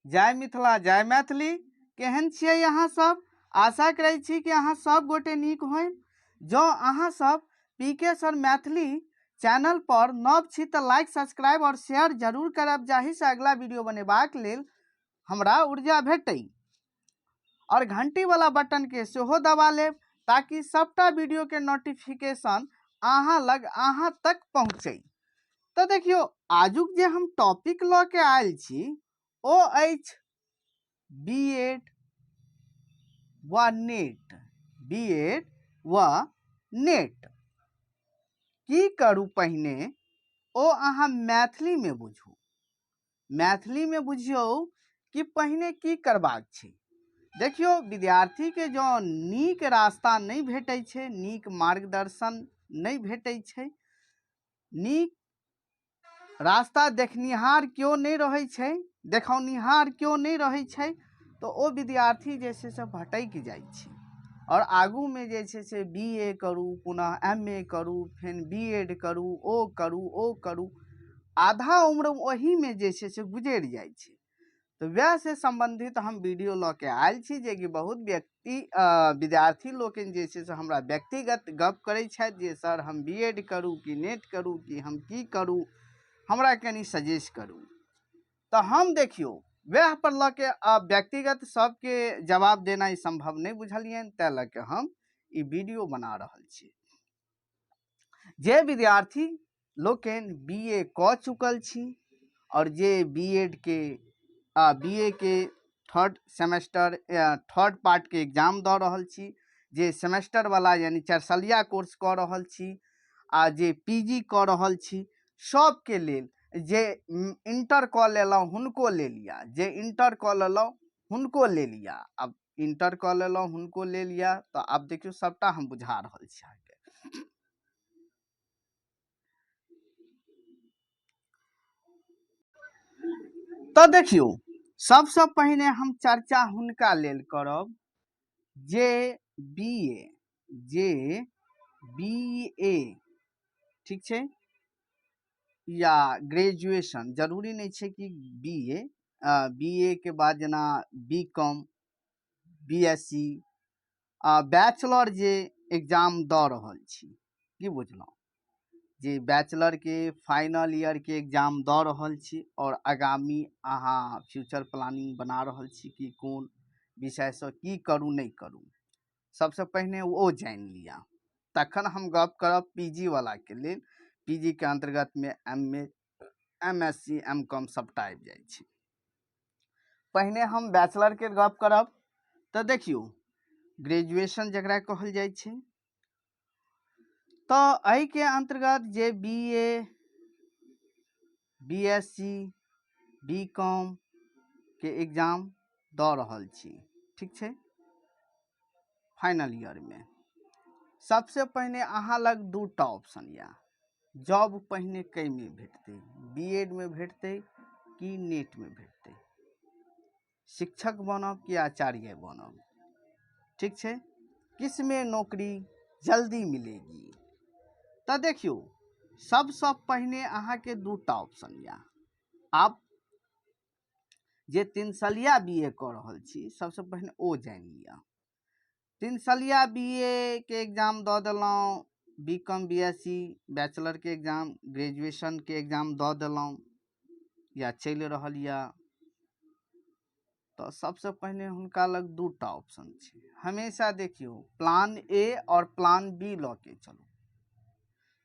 जय मिथिला जय मैथिली। केहन छियै अहाँ सब? आशा करै छी कि अहाँ सब गोटे नीक होइब। जँ अहाँ सब पी के सर मैथिली चैनल पर नव छी तऽ लाइक, सब्सक्राइब और शेयर जरूर करब, जाहिसँ अगला वीडियो बनेबाक लेल हमरा ऊर्जा भेटै। और घंटी वाला बटन के सेहो दबा लेब ताकि सबटा वीडियो के नोटिफिकेशन अहाँ लग अहाँ तक पहुँचै। तऽ देखियौ, आजुक जे हम टॉपिक लऽ के आयल छी ओ अछि बी एड वा नेट। बी एड वा नेट की करू पहिने ओ अहाँ मैथिलीमे बुझू। मैथिलीमे बुझियौ कि पहिने की करबाक छै। देखियौ, विद्यार्थीके जँ नीक रास्ता नहि भेटै छै, नीक मार्गदर्शन नहि भेटै छै, नीक रास्ता देखनिहार केओ नहि रहै छै, देखौनिहार केओ नहि रहै छै, तऽ ओ विद्यार्थी जे छै से भटकि जाइ छै। आओर आगूमे जे छै से बी ए करू, पुनः एम ए करू, फेर बी एड करू, ओ करू ओ करू, आधा उम्र ओहीमे जे छै से गुजरि जाइ छै। तऽ वएहसँ सम्बन्धित हम वीडियो लऽ के आयल छी, जेकि बहुत व्यक्ति विद्यार्थी लोकनि जे छै से हमरा व्यक्तिगत गप करै छथि जे सर हम बी एड करू कि नेट करू कि हम की करू, हमरा कनि सजेस्ट करू। तऽ हम देखियौ वएह पर लऽ के व्यक्तिगत सबके जवाब देनाइ सम्भव नहि बुझलियनि, तैं लऽ के हम ई वीडियो बना रहल छी। जे विद्यार्थी लोकनि बी ए कऽ चुकल छी आओर जे बी एड के बी ए के थर्ड सेमेस्टर थर्ड पार्टके एग्जाम दऽ रहल छी, जे सेमेस्टरवला यानि चारि कोर्स कऽ रहल छी आ जे पी जी कऽ रहल छी, सबके लेल, जे इंटर कऽ लेलहुँ हुनको लेल यऽ, जे इंटर कऽ लेलहुँ हुनको लेल यऽ, आब इंटर कऽ लेलहुँ हुनको लेल यऽ। तऽ आब देखियौ, सबटा हम बुझा रहल छी अहाँके। तऽ देखियौ, सबसँ पहिने हम चर्चा हुनका लेल करब जे बी ए, जे बी ए, ठीक छै, या ग्रेजुएशन, जरूरी नहि छै कि बी ए, बी ए के बाद जेना B com, B S C, bachelor जे एग्जाम दऽ रहल छी, की बुझलहुँ, जे बैचलरके फाइनल ईयरके एग्जाम दऽ रहल छी आओर आगामी अहाँ फ्यूचर प्लानिंग बना रहल छी कि कोन विषयसँ की करू नहि करू, सबसँ पहिने ओ जानि लिअ, तखन हम गप करब पी जी वलाके लेल। पी जी के अन्तर्गतमे M A, M S C, M com सबटा आबि जाइ छै। पहिने हम बैचलरके गप करब। तऽ देखियौ, ग्रेजुएशन जकरा कहल जाइ छै, तऽ एहिके अन्तर्गत जे B A, B S C, B com के एग्जाम दऽ रहल छी, ठीक छै, फाइनल ईयरमे सबसँ पहिने अहाँ लग दूटा ऑप्शन यऽ। जॉब पहिने कइमे भेटतै, बी एड मे भेटतै कि नेटमे भेटतै, शिक्षक बनब कि आचार्य बनब, ठीक छै, किसमे नौकरी जल्दी मिलेगी। तऽ देखियौ, सबसँ पहिने अहाँके दूटा ऑप्शन यऽ। आब जे तीन सलिया बी ए कऽ रहल छी, सबसँ पहिने ओ जानि लिअ। तीन सलिया बी ए के एग्जाम दऽ देलहुँ, B com, B S C, बैचलरके exam, ग्रेजुएशनके एग्जाम दऽ देलहुँ या चलि रहल यऽ, तऽ सबसँ पहिने हुनका लग दूटा ऑप्शन छै। हमेशा देखियौ, प्लान ए आओर प्लान बी लऽ के चलू।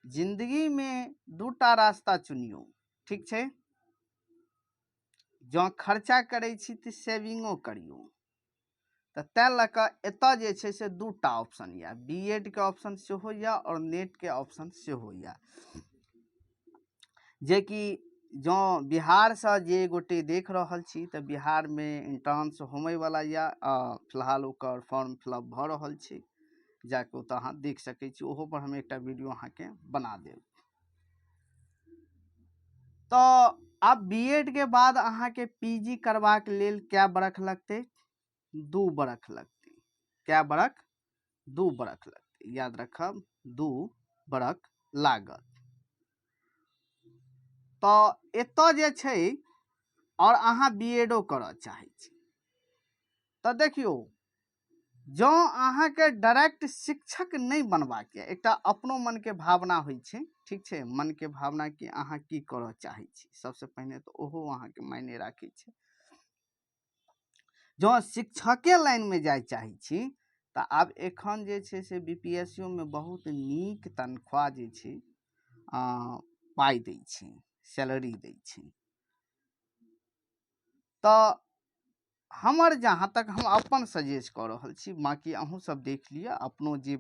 जिन्दगीमे दूटा रास्ता चुनियौ, ठीक छै। जँ खर्चा करै छी तऽ सेविंगो करियौ। तऽ तैँ लऽ कऽ एतऽ जे छै से दूटा ऑप्शन यऽ, बी एड के ऑप्शन सेहो यऽ आओर नेटके ऑप्शन सेहो यऽ। जेकि जँ बिहारसँ जे गोटे देख रहल छी तऽ बिहारमे एंट्रांस होमयवला यऽ, फिलहाल ओकर फॉर्म फिलअप भऽ रहल छै, जाकऽ ओतऽ अहाँ देख सकै छी। ओहोपर हम एकटा वीडियो अहाँके बना देब। तऽ आब बी एड के बाद अहाँके पी जी करबाक लेल कए बरख लगतै? 2 बरख लगतै। कए बरख? 2 बरख लगतै। याद रखब, 2 बरख लागत। तऽ एतऽ जे छै आओर अहाँ बी एडो करऽ चाहै छी, तऽ देखियौ, जँ अहाँके डायरेक्ट शिक्षक नहि बनबाक यऽ, एकटा अपनो मनके भावना होइ छै, ठीक छै, मनके भावना कि अहाँ की करऽ चाहै छी, सबसँ पहिने तऽ ओहो अहाँके मायने राखै छै। जँ शिक्षके लाइनमे जाय चाहै छी तऽ आब एखन जे छै से बी पी एस सी ओ मे बहुत नीक तनख्वाह जे छै पाइ दै छै, सैलरी दै छै। तऽ हमर जहाँ तक हम अपन सजेस्ट कऽ रहल छी, बाँकी अहूँ सब देख लिअ अपनो जे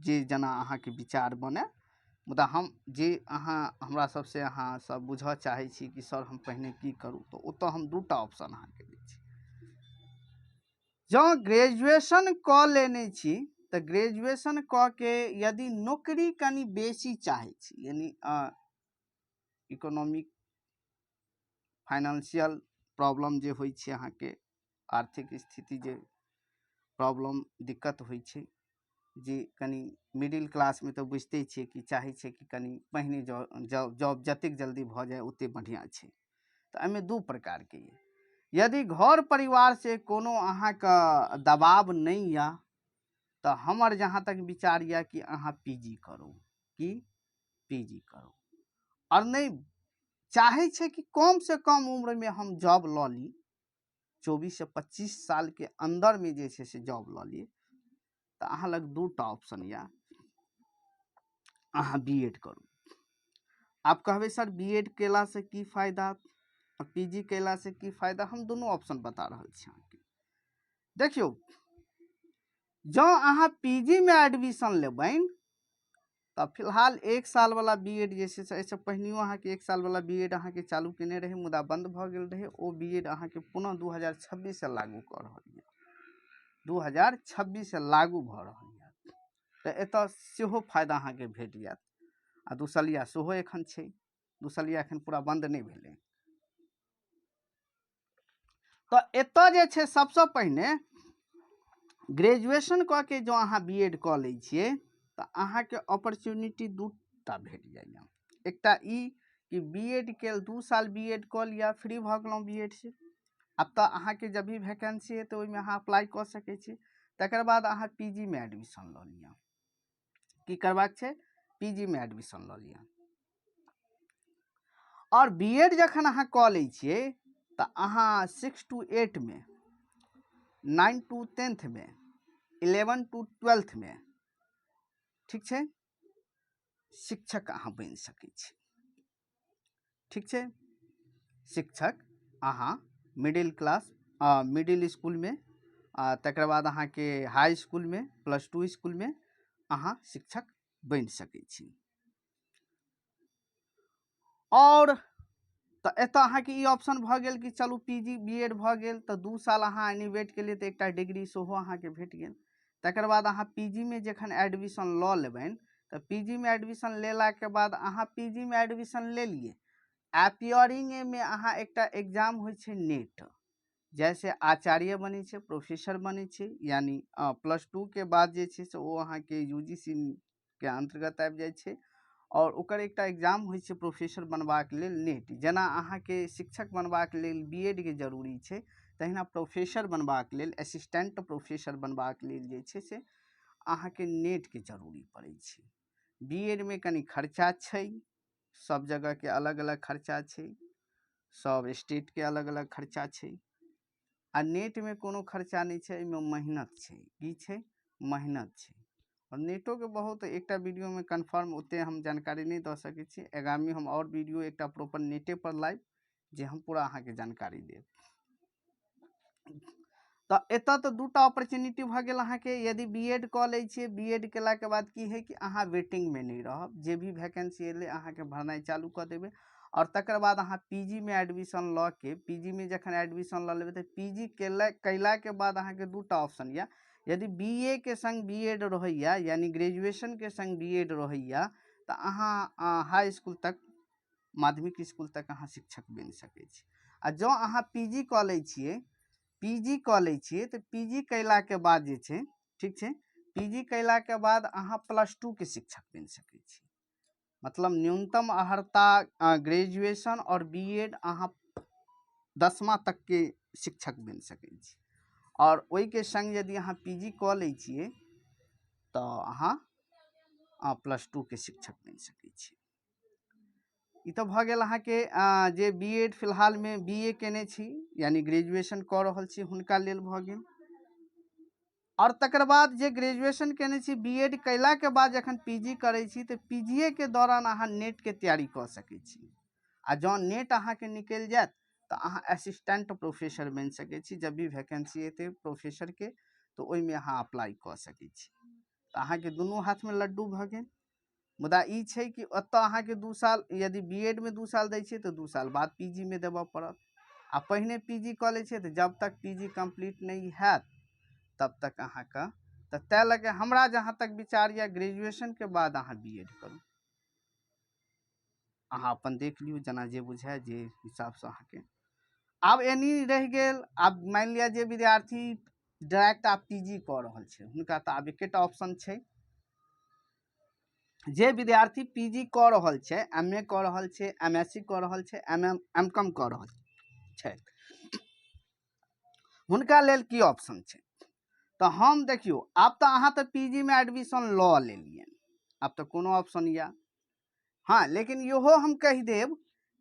जे जेना अहाँके विचार बनै, मुदा हम जे अहाँ हमरा सबसँ अहाँ सब बुझऽ चाहै छी कि सर हम पहिने की करू, तऽ ओतऽ हम दूटा ऑप्शन अहाँके दै छी। जँ ग्रेजुएशन कऽ लेने छी तऽ ग्रेजुएशन कऽ के यदि नौकरी कनि बेसी चाहै छी, यानी इकोनॉमिक फाइनेंशियल प्रॉब्लम जे होइ छै, अहाँके आर्थिक स्थिति जे प्रॉब्लम दिक्कत होइ छै, जे कनि मिडिल क्लासमे तऽ बुझिते छियै कि चाहै छै कि कनि पहिने जॉब जतेक जल्दी भऽ जाय ओतेक बढ़िआँ छै। तऽ एहिमे दू प्रकारके यऽ। यदि घर परिवारसँ कोनो अहाँके दबाव नहि यऽ तऽ हमर जहाँ तक विचार यऽ कि अहाँ पी जी करू, कि पी जी करू। आओर नहि चाहै छै कि कमसँ कम उम्रमे हम जॉब लऽ ली, 24 से 25 सालके अन्दरमे जे छै से जॉब लऽ ली, तऽ अहाँ लग दूटा ऑप्शन यऽ, अहाँ बी एड करू। आब कहबै सर बी एड केलासँ की फायदा आओर पी जी केलासँ की फायदा, हम दुनू ऑप्शन बता रहल छी अहाँके। देखियौ, जँ अहाँ पी जी मे एडमिशन लेबनि तऽ फिलहाल 1 साल वाला बी एड जे छै से एहिसँ पहिनहियो अहाँके 1 साल वाला बी एड अहाँके चालू केने रहै, मुदा बन्द भऽ गेल रहै। ओ बी एड अहाँके पुनः 2026 से लागू कऽ रहल यऽ, 2026 से लागू भऽ रहल यऽ। तऽ एतऽ सेहो फायदा अहाँके भेट जायत। आ दुसलिया सेहो एखन छै, दुसलिया एखन पूरा बन्द नहि भेलै। तऽ एतऽ जे छै सबसँ पहिने ग्रेजुएशन कऽ के जँ अहाँ बी एड कऽ लै छियै तऽ अहाँके अपॉर्चुनिटी दूटा भेट जाइए। एकटा ई कि बी एड के 2 साल बी एड कऽ लिअ, फ्री भऽ गेलहुँ बी एड से, आब तऽ अहाँके जब भी वैकेंसी हेतै ओहिमे अहाँ अप्लाई कऽ सकै छी। तकर बाद अहाँ पी जी मे एडमिशन लऽ लिअ। की करबाक छै? पी जी मे एडमिशन लऽ लिअ। आओर बी एड जखन अहाँ कऽ लै छियै तऽ अहाँ 6 टू 8 मे, 9 टू 10 मे, 11 टू 12 मे, ठीक छै, शिक्षक अहाँ बनि सकै छी। ठीक छै, शिक्षक अहाँ मिडिल क्लास, मिडिल स्कूलमे, तकर बाद अहाँके हाई स्कूलमे, प्लस 2 स्कूलमे अहाँ शिक्षक बनि सकै छी। आओर तऽ एतऽ अहाँके ई ऑप्शन भऽ गेल कि चलू पी जी बी एड भऽ गेल तऽ 2 साल अहाँ एनी वेट केलियै तऽ एकटा डिग्री सेहो अहाँके भेट गेल। तकर बाद अहाँ पी जी मे जखन एडमिशन लऽ लेबनि तऽ पी जी मे एडमिशन लेलाके बाद अहाँ पी जी मे एडमिशन लेलियै, एपियरिंगमे अहाँ एकटा एग्जाम होइ छै नेट, जैसे आचार्य बनै छै, प्रोफेसर बनै छै, यानी प्लस 2 के बाद जे छै से ओ अहाँके यू जी सी के अन्तर्गत आबि जाइ छै आओर ओकर एकटा एग्जाम होइ छै प्रोफेसर बनबाक लेल नेट। जेना अहाँके शिक्षक बनबाक लेल बी एड के जरूरी छै, तहिना प्रोफेसर बनबाक लेल, असिस्टेंट प्रोफेसर बनबाक लेल जे छै से अहाँके नेटके जरूरी पड़ै छै। बी एड मे कनि खर्चा छै, सब जगहके अलग अलग खर्चा छै, सब स्टेटके अलग अलग खर्चा छै। आ नेटमे कोनो खर्चा नहि छै, एहिमे मेहनत छै। की छै? मेहनत छै। आओर नेटोके बहुत एकटा वीडियोमे कन्फर्म ओते हम जानकारी नहि दऽ सकै छी। आगामी हम आओर वीडियो एकटा प्रॉपर नेटे पर लाइव जे हम पूरा अहाँके जानकारी देब। तऽ एतऽ तऽ दूटा अपॉर्चुनिटी भऽ गेल अहाँके। यदि बी एड कऽ लै छियै, बी एड केलाके बाद की हइ कि अहाँ वेटिंगमे नहि रहब, जे भी वैकेंसी एलै अहाँके भरनाइ चालू कऽ देबै। आओर तकर बाद अहाँ पी जी मे एडमिशन लऽ के, पी जी मे जखन एडमिशन लऽ लेबै तऽ पी जी कयलाके बाद अहाँके दूटा ऑप्शन यऽ। यदि बी ए के संग बी एड रहैया, यानी ग्रेजुएशन के संग बी एड रहैया, तऽ अहाँ हाई स्कूल तक, माध्यमिक स्कूल तक अहाँ शिक्षक बनि सकै छी। आ जँ अहाँ पी जी कऽ लै छियै, पी जी कऽ लै छियै तऽ पी जी कयलाके बाद जे छै, ठीक छै, पी जी कयलाके बाद अहाँ प्लस 2 के शिक्षक बनि सकै छी। मतलब न्यूनतम अर्हता ग्रेजुएशन आओर बी एड अहाँ 10मा तकके शिक्षक बनि सकै छी। आओर ओहिके सङ्ग यदि अहाँ पी जी कऽ लै छियै तऽ अहाँ प्लस टूके शिक्षक बनि सकै छी। ई तऽ भऽ गेल अहाँके जे बी एड फिलहालमे बी ए केने छी, यानि ग्रेजुएशन कऽ रहल छी, हुनका लेल भऽ गेल। आओर तकर बाद जे ग्रेजुएशन केने छी, बी एड कयलाके बाद जखन पी जी करै छी तऽ पी जी ए के दौरान अहाँ नेटके तैयारी कऽ सकै छी। आ जँ नेट अहाँके निकलि जायत तऽ अहाँ असिस्टेंट प्रोफेसर बनि सकै छी। जब भी वैकेंसी एतै प्रोफेसरके तऽ ओहिमे अहाँ अप्लाई कऽ सकै छी। तऽ अहाँके दुनू हाथमे लड्डू भऽ गेल। मुदा ई छै कि ओतऽ अहाँके 2 साल, यदि बी एड मे 2 साल दै छियै तऽ 2 साल बाद पी जी मे देबऽ पड़त। आ पहिने पी जी कऽ लै छियै तऽ जब तक पी जी कम्प्लीट नहि हैत तब तक अहाँके, तऽ ताहि लऽ कऽ हमरा जहाँ तक विचार यऽ ग्रेजुएशनके बाद अहाँ बी एड करू। अहाँ अपन देख लियौ जेना जे बुझाय जे हिसाबसँ अहाँके। आब एनी रहि गेल, आब मानि लिअ जे विद्यार्थी डायरेक्ट आब पी जी कऽ रहल छै हुनका तऽ आब एकेटा ऑप्शन छै। जे विद्यार्थी पी जी कऽ रहल छै, एम ए कऽ रहल छै, एम एस सी कऽ रहल छै, एम एम एम कॉम कऽ रहल छै, हुनका लेल की ऑप्शन छै? तऽ हम देखियौ, आब तऽ अहाँ तऽ पी जी मे एडमिशन लऽ लेलियै, आब तऽ कोनो ऑप्शन यऽ हँ। लेकिन इहो हम कहि देब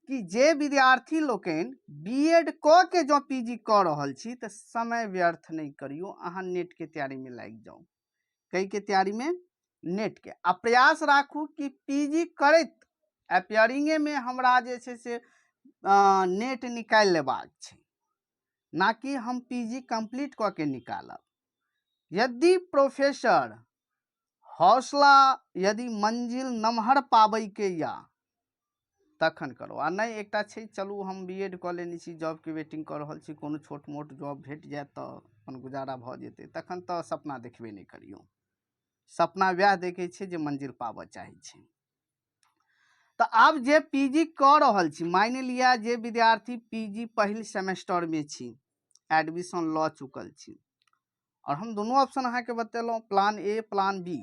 कि जे विद्यार्थी लोकनि बी एड कऽ के जँ पी जी कऽ रहल छी तऽ समय व्यर्थ नहि करियौ, अहाँ नेटके तैयारीमे लागि जाउ। कै के तैयारीमे? नेटके। आ प्रयास राखू कि पी जी करैत अपियरिंगेमे हमरा जे छै से नेट निकालि लेबाक छै, ना कि हम पी जी कम्प्लीट कऽ के निकालब। यदि प्रोफेसर हौसला, यदि मंजिल नमहर पाबैके या तखन करू। आ नहि एकटा छै, चलू हम बी एड कऽ लेने छी, जॉबके वेटिंग कऽ रहल छी, कोनो छोट मोट जॉब भेट जायत तऽ अपन गुजारा भऽ जेतै, तखन तऽ सपना देखबे नहि करियौ। सपना वएह देखै छै जे मंजिल पाबऽ चाहै छै। तऽ आब जे पी जी कऽ रहल छी, मानि लिअ जे विद्यार्थी पी जी पहिल सेमेस्टरमे छी, एडमिशन लऽ चुकल छी, आओर हम दुनू ऑप्शन अहाँके बतेलहुँ, प्लान ए प्लान बी।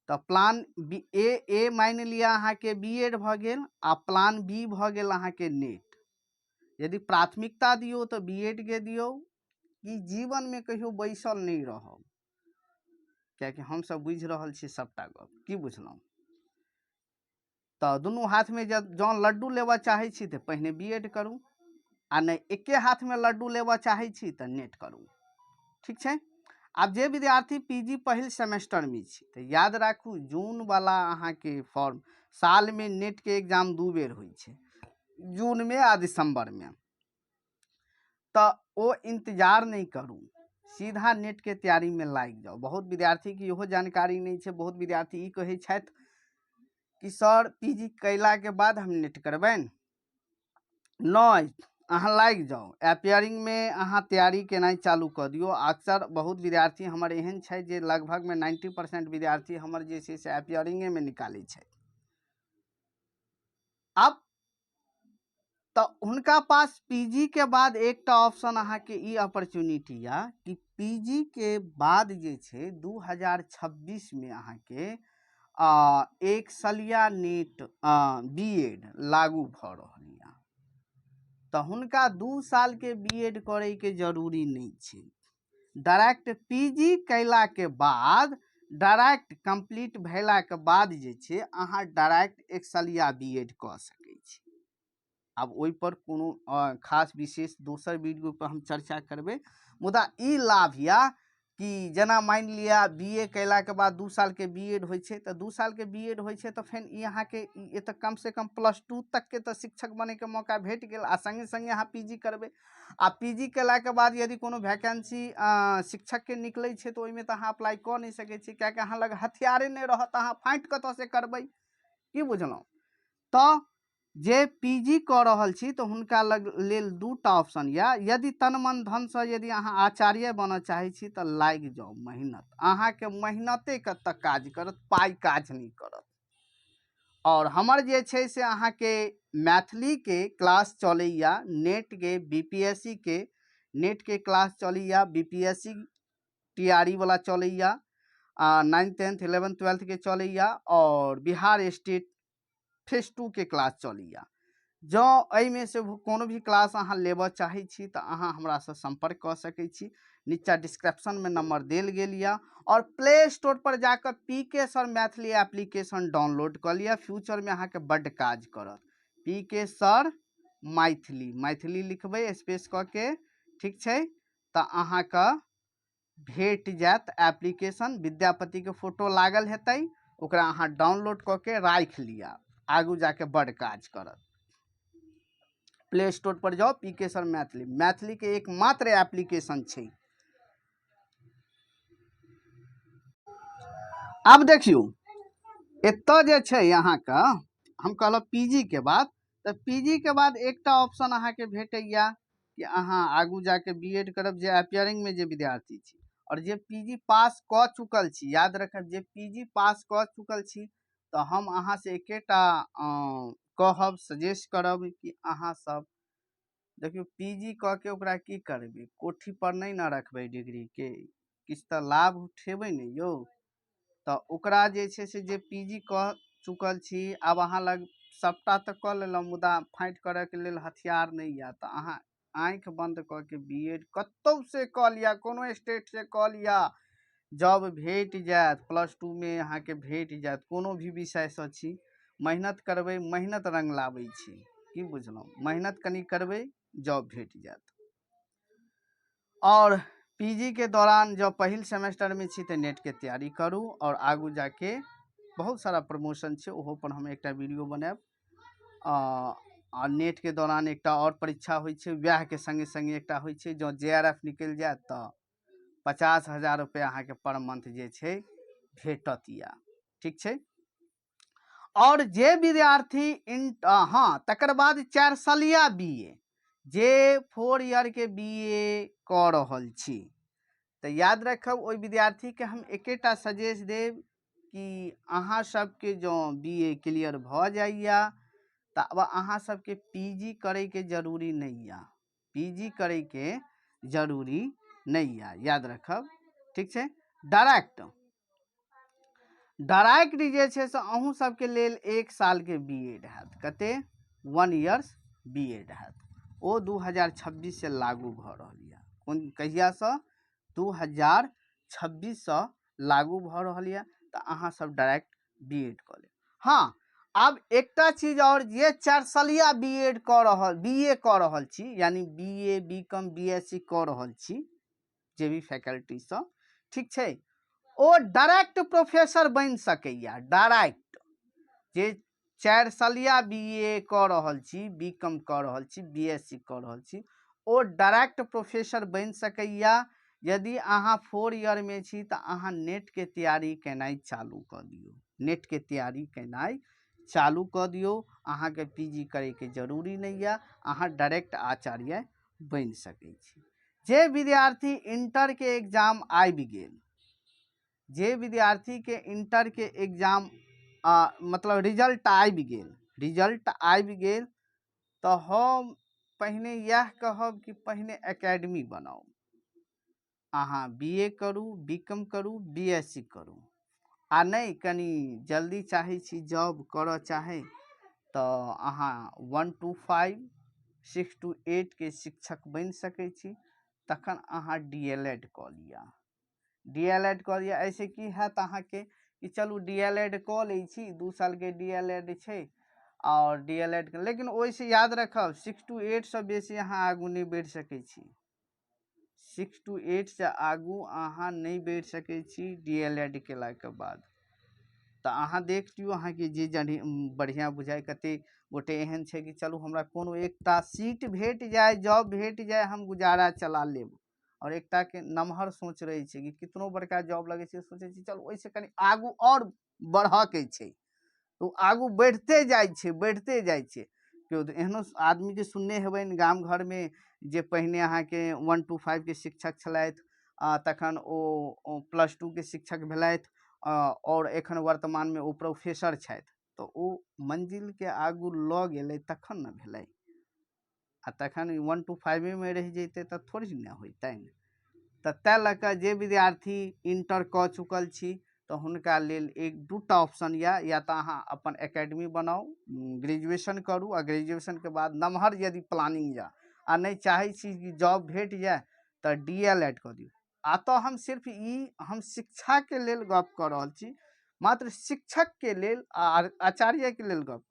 तऽ प्लान बी ए ए मानि लिअ अहाँके बी एड भऽ गेल आ प्लान बी भऽ गेल अहाँके नेट। यदि प्राथमिकता दियौ तऽ बी एड के दियौ, कि जीवनमे कहियो बैसल नहि रहब, कियाकि हमसब बुझि रहल छी सबटा गप। की बुझलहुँ? तऽ दुनू हाथमे जँ लड्डू लेबऽ चाहै छी तऽ पहिने बी एड करू, आ नहि एके हाथमे लड्डू लेबऽ चाहै छी तऽ नेट करू। ठीक छै। आब जे विद्यार्थी पी जी पहिल सेमेस्टरमे छी तऽ याद राखू जूनवला अहाँके फॉर्म, सालमे नेटके एग्जाम 2 बेर होइ छै, जूनमे आ दिसम्बरमे। तऽ ओ इंतजार नहि करू, सीधा नेटके तैयारीमे लागि जाउ। बहुत विद्यार्थीके इहो जानकारी नहि छै। बहुत विद्यार्थी ई कहै छथि कि सर पी जी कयलाके बाद हम नेट करबनि। नहि, अहाँ लागि जाउ, अपियरिंगमे अहाँ तैयारी केनाइ चालू कऽ दियौ। अक्सर बहुत विद्यार्थी हमर एहन छै जे लगभगमे 90% विद्यार्थी हमर जे छै से अपियरिंगेमे निकालै छै। आब तऽ हुनका पास पी जी के बाद एकटा ऑप्शन अहाँके ई अपॉर्चुनिटी यऽ कि पी जी के बाद जे छै 2026 मे अहाँके एक सलिया नेट बी एड लागू भऽ रहल यऽ। तऽ हुनका 2 सालके बी एड करैके जरूरी नहि छै। डायरेक्ट पी जी कयलाके बाद, डायरेक्ट कम्प्लीट भेलाके बाद जे छै अहाँ डायरेक्ट एक सलिया बी एड कऽ सकै छी। आब ओहिपर कोनो खास विशेष दोसर वीडियो पर हम चर्चा करबै। मुदा ई लाभ यऽ कि जेना मानि लिअ बी ए कयलाके बाद 2 सालके बी एड होइ छै, तऽ 2 सालके बी एड होइ छै तऽ फेर ई अहाँके एतऽ कमसँ कम प्लस टू तकके तऽ शिक्षक बनैके मौका भेट गेल। आ सङ्गे सङ्गे अहाँ पी जी करबै, आ पी जी कयलाके बाद यदि कोनो वैकेंसी शिक्षकके निकलै छै तऽ ओहिमे तऽ अहाँ अप्लाई कऽ नहि सकै छी, कियाकि अहाँ लग हथियारे नहि रहत, अहाँ फाइट कतऽसँ करबै? की बुझलहुँ? तऽ जे पी जी कऽ रहल छी तऽ हुनका लग लेल 2टा ऑप्शन यऽ। यदि तन मन धनसँ यदि अहाँ आचार्य बनऽ चाहै छी तऽ लागि जाउ मेहनत, अहाँके मेहनते कतऽ काज करत, पाइ काज नहि करत। आओर हमर जे छै से अहाँके मैथिलीके क्लास चलैया, नेटके, बी पी एस सी के नेटके क्लास चलैया, B P S C T R E वाला चलैया, 9th 10th 11th 12th के चलैया, आओर बिहार स्टेट फेज 2 के क्लास चलैया। जँ एहिमे से कोनो भी क्लास अहाँ लेबऽ चाहै छी तऽ अहाँ हमरासँ सम्पर्क कऽ सकै छी। नीचा डिस्क्रिप्शनमे नंबर देल गेल यऽ। आओर प्ले स्टोर पर जाकऽ पी के सर मैथिली एप्लीकेशन डाउनलोड कऽ लिअ, फ्यूचरमे अहाँके बड्ड काज करत। पी के सर मैथिली, मैथिली लिखबै स्पेस कऽ के, ठीक छै, तऽ अहाँके भेट जायत एप्लीकेशन। विद्यापतिके फोटो लागल हेतै, ओकरा अहाँ डाउनलोड कऽ के राखि लिअ, आगू जाके बड्ड काज करत। प्ले स्टोर पर जाउ, पी के सर मैथिली, मैथिलीके एकमात्र एप्लीकेशन छै। आब देखियौ एतऽ जे छै अहाँके, हम कहलहुँ पी जी के बाद, तऽ पी जी के बाद एकटा ऑप्शन अहाँके भेटैया कि अहाँ आगू जाके बी एड करब, जे अपियरिंगमे जे विद्यार्थी छी आओर जे पी जी पास कऽ चुकल छी। याद रखब, जे पी जी पास कऽ चुकल छी तऽ हम अहाँसँ एकेटा कहब, सजेस्ट करब कि अहाँ सब देखियौ पी जी कऽ के ओकरा की करबै, कोठी पर नहि ने रखबै डिग्रीके, किछु तऽ लाभ उठेबै ने यौ। तऽ ओकरा जे छै से जे पी जी कऽ चुकल छी, आब अहाँ लग सबटा तऽ कऽ लेलहुँ, मुदा फाइट करऽके लेल हथियार नहि यऽ, तऽ अहाँ आँखि बन्द कऽ के बी एड कतहु से कऽ लिअ, कोनो स्टेट से कऽ लिअ, जॉब भेट जायत। प्लस टू मे अहाँके भेट जायत, कोनो भी विषयसँ छी, मेहनत करबै, मेहनत रङ्ग लाबै छै, की बुझलहुँ, मेहनत कनि करबै, जॉब भेट जायत। आओर पी जी के दौरान जँ पहिल सेमेस्टरमे छी तऽ नेटके तैयारी करू, आओर आगू जाके बहुत सारा प्रमोशन छै, ओहो पर हम एकटा वीडियो बनायब। आ नेटके दौरान एकटा आओर परीक्षा होइ छै, वएहके सङ्गे सङ्गे एकटा होइ छै, जँ जे आर एफ निकलि जायत तऽ 50,000 रुपैआ अहाँके पर मंथ जे छै भेटत या, ठीक छै। आओर जे विद्यार्थी हँ, तकर बाद 4 सालिया बी ए, जे 4 ईयर के बी ए कऽ रहल छी, तऽ याद रखब ओहि विद्यार्थीके हम एकेटा सजेस्ट देब कि अहाँ सबके जँ बी ए क्लियर भऽ जाइया तऽ आब अहाँ सबके पी जी करैके जरूरी नहि यऽ, पी जी करैके जरूरी नहि यऽ, याद रखब, ठीक छै। डायरेक्ट जे छै से अहूँ सबके लेल 1 सालके बी एड हैत, कते, 1 ईयर्स बी एड हैत। ओ 2026 से लागू भऽ रहल यऽ। कोन कहियासँ, 2026 सँ लागू भऽ रहल यऽ, तऽ अहाँ सब डायरेक्ट बी एड कऽ लेब। हाँ, आब एकटा चीज आओर, जे 4 सालिया बी एड कऽ रहल, बी ए कऽ रहल छी, यानी B A, B com, B S C कऽ रहल छी, जे भी फैकल्टीसँ, ठीक छै, ओ डायरेक्ट प्रोफेसर बनि सकैया। डायरेक्ट जे 4 सालिया बी ए कऽ रहल छी, बी कॉम कऽ रहल छी, बी एस सी कऽ रहल छी, ओ डायरेक्ट प्रोफेसर बनि सकैया। यदि अहाँ 4 ईयरमे छी तऽ अहाँ नेटके तैयारी केनाइ चालू कऽ दियौ, नेटके तैयारी केनाइ चालू कऽ दियौ, अहाँके पी जी करैके जरूरी नहि यऽ, अहाँ डायरेक्ट आचार्य बनि सकै छी। जे विद्यार्थी इंटरके एग्जाम आबि गेल, जे विद्यार्थीके इंटरके एग्जाम मतलब रिजल्ट आबि गेल, रिजल्ट आबि गेल तऽ हम पहिने इएह कहब कि पहिने एकेडमी बनाउ, अहाँ बी ए करू, बी कॉम करू, बी एस सी करू, आ नहि कनि जल्दी चाहै छी जॉब करऽ चाहै तऽ अहाँ 1 2 5 6 2 8 के शिक्षक बनि सकै छी, तखन अहाँ डी एल एड कऽ लिअ, डी एल एड कऽ लिअ। एहिसँ की हैत अहाँके कि चलू डी एल एड कऽ लै छी, 2 सालके डी एल एड छै, आओर डी एल एड, लेकिन ओहिसँ याद रखब 6 टू 8 सँ बेसी अहाँ आगू नहि बढ़ि सकै छी, 6 टू 8 सँ आगू अहाँ नहि बढ़ि सकै छी डी एल एड केलाके बाद। तऽ अहाँ देख लियौ अहाँके जे बढ़िआँ बुझाइ। कते गोटे एहन छै कि चलू हमरा कोनो एकटा सीट भेट जाय, जॉब भेट जाय, हम गुजारा चला लेब। आओर एकटाके नमहर सोच रहै छै कि कितनो बड़का जॉब लगै छै, सोचै छै चलू ओहिसँ कनि आगू आओर बढ़ऽके छै, तऽ ओ आगू बढ़िते जाइ छै, बढ़िते जाइ छै। केओ तऽ एहनो आदमीके सुनने हेबनि गाम घरमे जे पहिने अहाँके 1 2 5 के शिक्षक छलथि, तखन ओ प्लस 2 के शिक्षक भेलथि, आओर एखन वर्तमानमे ओ प्रोफेसर छथि। तऽ ओ मंजिलके आगू लऽ गेलै तखन ने भेलै, आ तखन 1 2 5 मे रहि जैतै तऽ थोड़े ने होइतनि। तऽ ताहि लऽ कऽ जे विद्यार्थी इंटर कऽ चुकल छी तऽ हुनका लेल एक दूटा ऑप्शन यऽ। या तऽ अहाँ अपन एकेडमी बनाउ, ग्रेजुएशन करू आ ग्रेजुएशनके बाद नमहर यदि प्लानिंग यऽ आ नहि चाहै छी कि जॉब भेट जाय तऽ डी एल एड कऽ दियौ। आ तऽ हम सिर्फ ई हम शिक्षाके लेल गप कऽ रहल छी, मात्र शिक्षकके लेल आ आचार्यके लेल गप।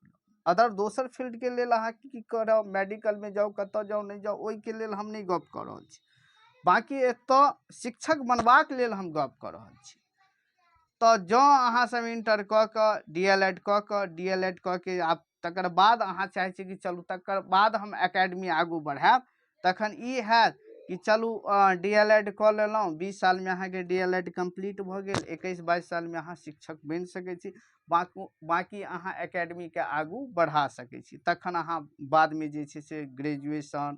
अदर दोसर फील्डके लेल अहाँ की करब, मेडिकलमे जाउ, कतऽ जाउ, नहि जाउ, ओहिके लेल हम नहि गप कऽ रहल छी। बाँकी एतऽ शिक्षक बनबाक लेल हम गप कऽ रहल छी। तऽ जँ अहाँसभ इंटर कऽ कऽ डी एल एड कऽ कऽ डी एल एड कऽ के आब तकर बाद अहाँ चाहै छी कि चलू तकर बाद हम एकेडमी आगू बढ़ायब, तखन ई हैत कि चलू डी एल एड कऽ लेलहुँ, 20 सालमे अहाँके डी एल एड कम्प्लीट भऽ गेल, 21-22 सालमे अहाँ शिक्षक बनि सकै छी, बाँकी अहाँ एकेडमीके आगू बढ़ा सकै छी। तखन अहाँ बादमे जे छै से ग्रेजुएशन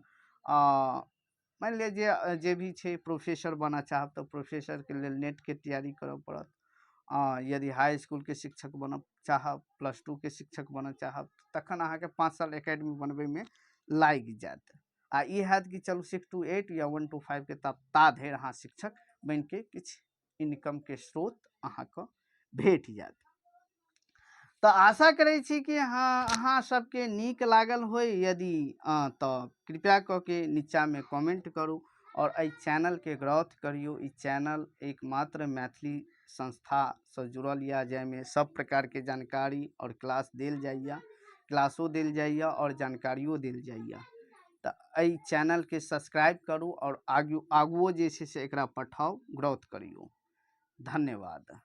मानि लिअ जे जे भी छै प्रोफेसर बनऽ चाहब तऽ प्रोफेसरके लेल नेटके तैयारी करऽ पड़त। यदि हाई इसकुलके शिक्षक बनऽ चाहब, प्लस टूके शिक्षक बनऽ चाहब, तखन अहाँके 5 साल एकेडमी बनबैमे लागि जायत। आ ई हैत कि चलू 6 टू 8 या 1 टू 5 के ता धरि अहाँ शिक्षक बनिके किछु इनकमके स्रोत अहाँके भेट जायत। तऽ आशा करै छी कि अहाँ सबके नीक लागल होय। यदि तऽ कृपया कऽ के नीचाँमे कमेंट करू आओर एहि चैनलके ग्रोथ करियौ। ई चैनल एकमात्र मैथिली संस्थासँ जुड़ल यऽ, जाहिमे सब प्रकारके जानकारी आओर क्लास देल जाइए, क्लासो देल जाइए आओर जानकारियो देल जाइए। तऽ एहि चैनलके सब्सक्राइब करू आओर आगुओ जे छै से एकरा पठाउ, ग्रोथ करियौ। धन्यवाद।